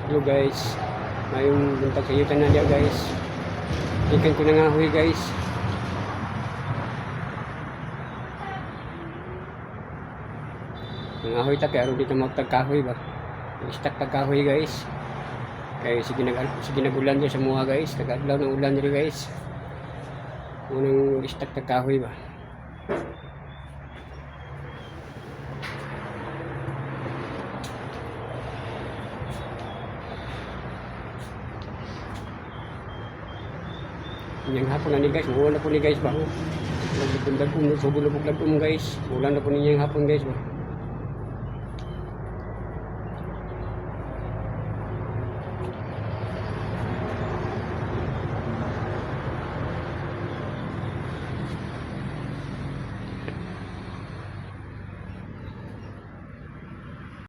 Hello guys. Maayong buntag sa inyo tanan diya, guys. Ikan ko nangahoy, guys. Nangahoy ta kay aron dito magtagkahoy ba. Nag-stock tagkahoy, guys. Kay sige nagulan diri sa amoa, guys. Tagadlaw ng ulan diri, guys. Unang stock tagkahoy ba. Inyang hapon na ni, guys. Muwan na po ni, guys, ba. Nagbundag ko, sugod na po lagom, guys. Ulan na po ninyang hapon, guys, ba.